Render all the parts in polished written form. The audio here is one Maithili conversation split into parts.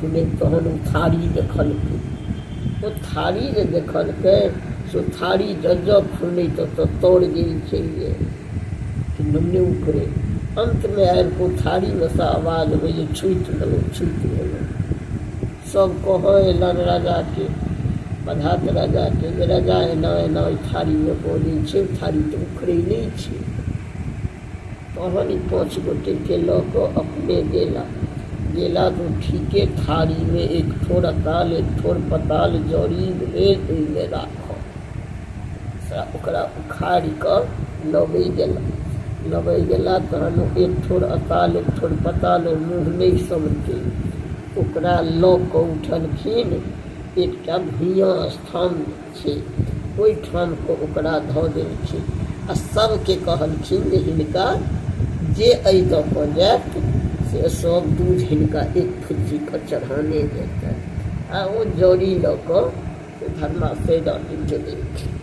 खुनैत तहन ओ थारी देखलकै। ओ थारी जे देखलकै से थारी जँ खुनैत तऽ तर गेल चलि गेल कि नमने उखड़े। अन्तमे आबि कऽ ओ थारीमे सँ आवाज अबै जे छुटि गेलहुँ छुटि गेलहुँ। सब कहऽ एलनि राजाके, मधात राजाके, जे राजा एना एना ओहि थारीमे बजै छै, थारी तऽ उखड़ै नहि छै। तहन ई 5 गोटेके लऽ कऽ अपने गेला। गेला तऽ ठीके थारीमे एक ठोर अताल एक ठोर पताल जड़ी भेल ओहिमे राखल। ओकरा उखाड़ि कऽ लबै गेला, लबै गेला तहन एक ठोर अताल एक ठोर पताल ओ मुँह नहि समटै। ओकरा लऽ कऽ उठलखिन, एकटा भुइयाँ स्थान छै ओहिठाम कऽ ओकरा धऽ देलखिन आ सबके कहलखिन जे हिनका जे एहि दऽ कऽ जायत से सब दूध हिनका एक फुच्चीके चढ़ाने जेतनि। आ ओ जड़ी लऽ कऽ धर्माशय रानीके देलखिन।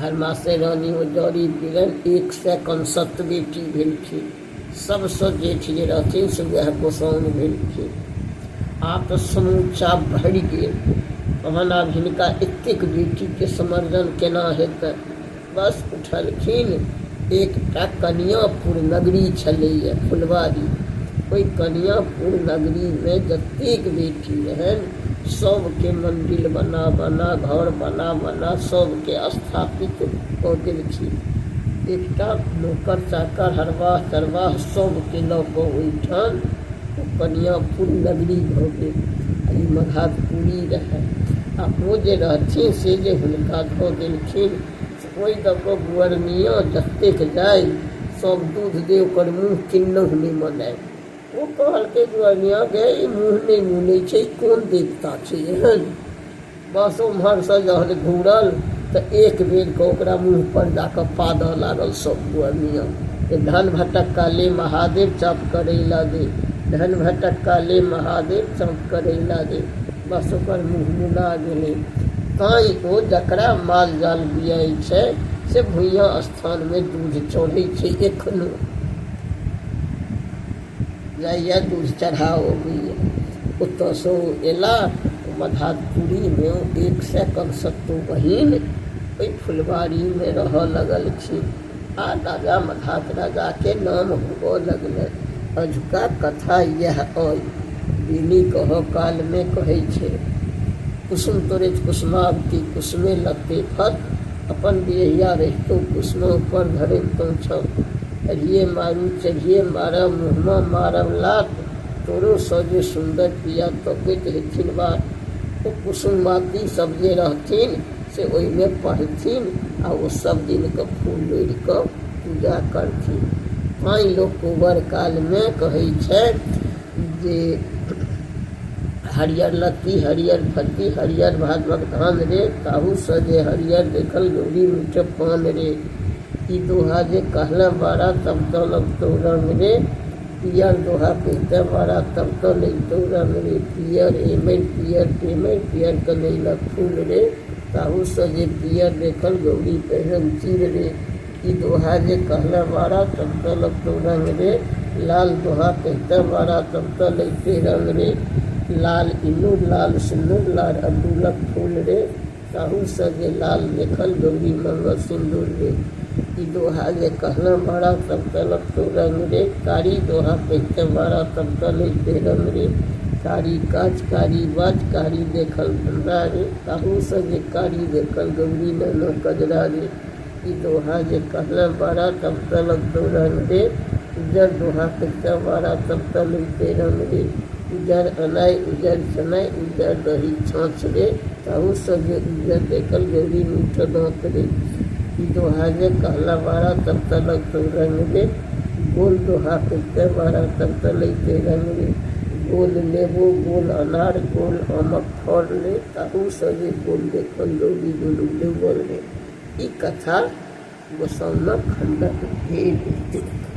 धर्माशय रानी ओ जड़ी पीलनि, 157 बेटी भेलखिन। सबसँ जेठ जे रहथिन से वएह गोसाउन भेलखिन। आब तऽ समूचा भरि गेल। तहन आब हिनका एतेक बेटीके समर्जन केना हेतनि? बस उठलखिन, एकटा कनियापुर नगरी छलैए फुलवारी, ओहि कनियापुर नगरीमे जतेक बेटी रहनि सबके मन्दिर बना बना घर बना बना सबके स्थापित कऽ देलखिन। एकटा नौकर चाकर हरवाह चरवाह सबके लऽ कऽ ओहिठाम ओ कनियापुर नगरी भऽ गेल। आ ई मघातपुरी रहए। आ ओ जे रहथिन से जे हुनका धऽ देलखिन ओहि दऽ कऽ गुअरनिया जतेक जाइ सब दूध दे, ओकर मुँह किन्नहु नहि मनाय। ओ कहलकै गुअरनिया गे ई मुँह नहि मुनै छै, कोन देवता छै एहन? बस ओम्हरसँ जहन घूरल तऽ एक बेरके ओकरा मुँह पर जाकऽ पादऽ लागल सब गुअरनिया, धन भटक्का ले महादेव चाप करैला दे, धन भटक्का ले महादेव चाप करैला दे। बस ओकर मुँह मुना गेलै। ताँइ ओ जकरा माल जाल बियाइ छै से भुइयाँ स्थानमे दूध चढ़ै छै। एखनो जाइए दूध चढ़ा अबैए। ओतऽसँ ओ एला मधातपुरीमे, ओ 157 बहिन ओहि फुलवारीमे रहऽ लगलखिन आ राजा मधात राजाके नाम होबऽ लगलै। अजुका कथा इएह अइ। बीनी कहऽ कालमे कहै छै, कुसुम तोड़ैत कुसुमावती कुसुमे लत्ते फत, अपन बिरहिया रहितो कुसुम ऊपर धरैत छल। अढ़िए मारू चढ़िए मारब मुँहमा मारब लात, तोरो सँ जे सुन्दर पिया तकैत हेथिन बाट। ओ कुसुमवाती सब जे रहथिन से ओहिमे पढ़थिन आ ओ सब दिनके फूल लोढ़ि कऽ पूजा करथिन। ताँइ लोक कोबर कालमे कहै छै जे हरियर लत्ती हरियर फत्ती हरियर भादवक धान रे, ताहूसँ जे हरियर देखल गौरी मुठ पान रे। ई दोहा जे कहले बारा तब तो लगतौ रंग रे, पियर दोहा कहते बारा तब तो लगतौ रंग रे। पियर एमर पियर टेमर पियर कनैलक फूल रे, ताहूसँ जे पियर देखल गौरी पहिरन चीर रे। ई दोहा जे कहले बारा तब तो लगतौ रंग रे, लाल दोहा कहते बारा तब तो लगते रंग रे। लाल इनूर लाल सिन्दूर लाल अब्दुलक फूल रे, ताहूसँ जे लाल देखल गौरी मंगल सिन्दूर रे। ई दोहा जे कहले बारा तब तो लगतौ रंग रे, कारी दोहा कहते बारा तब तो लगते रंग रे। कारी काच कारी बाज कारी देखल भंडा रे, ताहूसँ जे कारी देखल गौरी नैना कजरा रे। ई दोहा जे कहले बारा तब तो लगतौ रंग रे, उज्जर दोहा कहते बारा तब तो लगते रंग रे। उज्जर अनाइ उज्जर सनाइ उज्जर दही छाँछ रे, ताहूसँ जे उज्जर देखल गौरी मीठ दाँत रे। ई दोहा जे कहला बारा तब तो लगतौ रंग रे, गोल दोहा कहते बारा तब तो लगते रंग रे। गोल नेबो गोल अनार गोल आमक फल रे, ताहूसँ जे गोल देखल गौरी दुनू डूबल रे। ई कथा गोसाउनक खण्डन भेल।